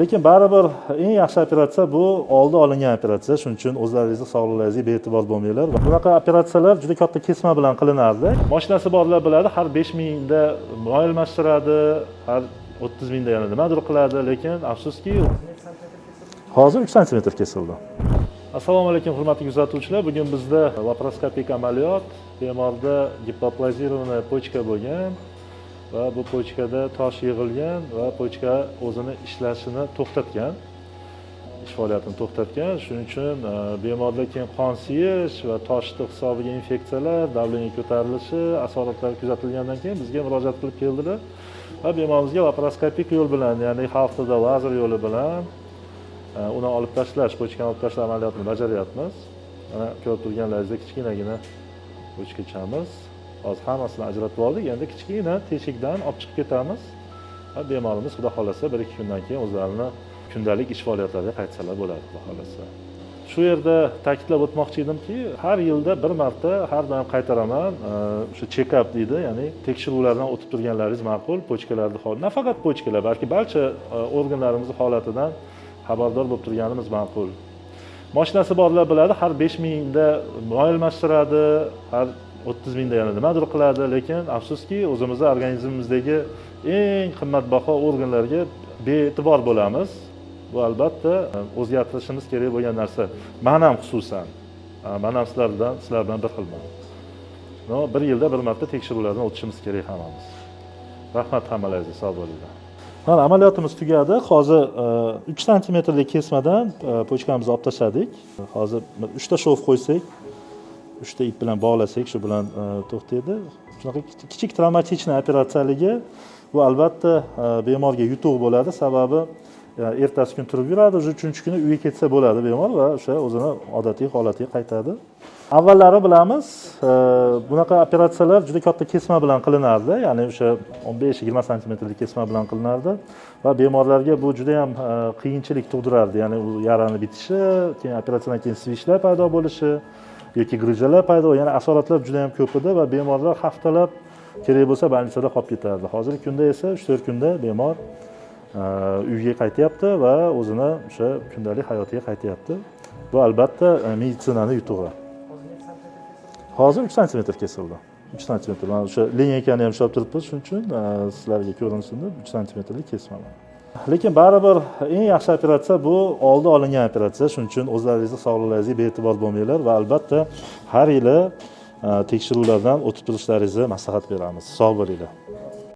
Lekin baribir eng yaxshi operatsiya bu oldi olingan operatsiya. Shuning uchun o'zlaringizni sog'liqlaringizga bee'tibor bo'lmanglar. Bunaqa operatsiyalar juda katta kesma bilan qilinardi. Mashinasi borlar biladi, har 5000da moy almashtiradi, har 30 mingda yana nimadir qiladi, lekin afsuski, hozir 3 santimetr kesildi. Assalomu alaykum, hurmatli kuzatuvchilar! Bugun bizda laparoskopik amaliyot. Bemorda гипоплазированная почка bo'lgan va bu почка da tosh yig'ilgan va почка o'zini ishlashini to'xtatgan, ish faoliyatini to'xtatgan. Shuning uchun bemorda keyin qon siyish va toshni hisobiga infeksiyalar, давление ko'tarilishi asoratlari kuzatilgandan keyin bizga murojaat qilib keldilar va bemorimizga laparoskopik yo'l bilan, ya'ni xaltada lazer yo'li bilan uni olib tashlash, почка ni olib tashlash amaliyotini bajaryapmiz. Mana, ko'rib turganlaringizdek, kichkinagina почка chamiz. Hozir hammasini ajratib oldik, endi kichkina teshikdan olib chiqib ketamiz va bemorimiz, xudo xohlasa, 1-2 kundan keyin o'zlarini kundalik ish faoliyatlariga qaytsalar bo'ladi, xudo xohlasa. Shu yerda ta'kidlab o'tmoqchi edimki, har yilda bir marta, har doim qaytaraman, o'sha чекап deydi, ya'ni tekshiruvlardan o'tib turganlaringiz ma'qul. Почка larni, nafaqat почка lar, balki barcha organlarimizni holatidan xabardor bo'lib turganimiz ma'qul. Mashinasi borlar biladi, har 5000da moy almashtiradi, har 30 mingda yana nimadir qiladi, lekin afsuski, o'zimizni organizmimizdagi eng qimmatbaho organlarga bee'tibor bo'lamiz. Bu, albatta, o'zgartirishimiz kerak bo'lgan narsa. Man ham xususan, man ham sizlar bilan bir xilman. Но bir yilda bir marta tekshiruvlardan o'tishimiz kerak hammamiz. Rahmat hammalaringizga, sog' bo'linglar. Mana, amaliyotimiz tugadi. Hozir 3 santimetrlik kesmadan почка mizni olib tashladik. Hozir uchta шов qo'ysak, uchta ip bilan bog'lasak, shu bilan to'xtaydi. Shunaqa kichik травматичный operatsiyaligi. Bu, albatta, bemorga yutuq bo'ladi, sababi ertasi kun turib yuradi, уже uchinchi kuni uyga ketsa bo'ladi bemor va o'sha o'zini odatiy holatiga qaytadi. Avvallari, bilamiz, bunaqa operatsiyalar juda katta kesma bilan qilinardi, ya'ni o'sha 15-20 santimetrlik kesma bilan qilinardi va bemorlarga bu juda yam qiyinchilik tug'dirardi, ya'ni u yarani bitishi, keyin operatsiyadan keyin свищ lar paydo bo'lishi yoki грыжа lar paydo, ya'ni asoratlar juda yam ko'p edi va bemorlar haftalab kerak bo'lsa больница da qolib ketardi. Hozirgi kunda esa 3-4 kunda bemor uyga qaytyapti va o'zini o'sha kundalik hayotiga qaytyapti. Bu, albatta, meditsinani yutug'i. Hozir 3 santimetr kesildi, 3 santimetr. Mana, o'sha линейка ni ham ushlab turibmiz, shuning uchun sizlarga ko'rinsin deb. 3 santimetrlik kesma. Lekin baribir eng yaxshi operatsiya bu oldi olingan operatsiya. Shuning uchun o'zlaringizni sog'liqlaringizga bee'tibor bo'lmanglar va, albatta, har yili tekshiruvlardan o'tib turishlaringizni maslahat beramiz. Sog' bo'linglar.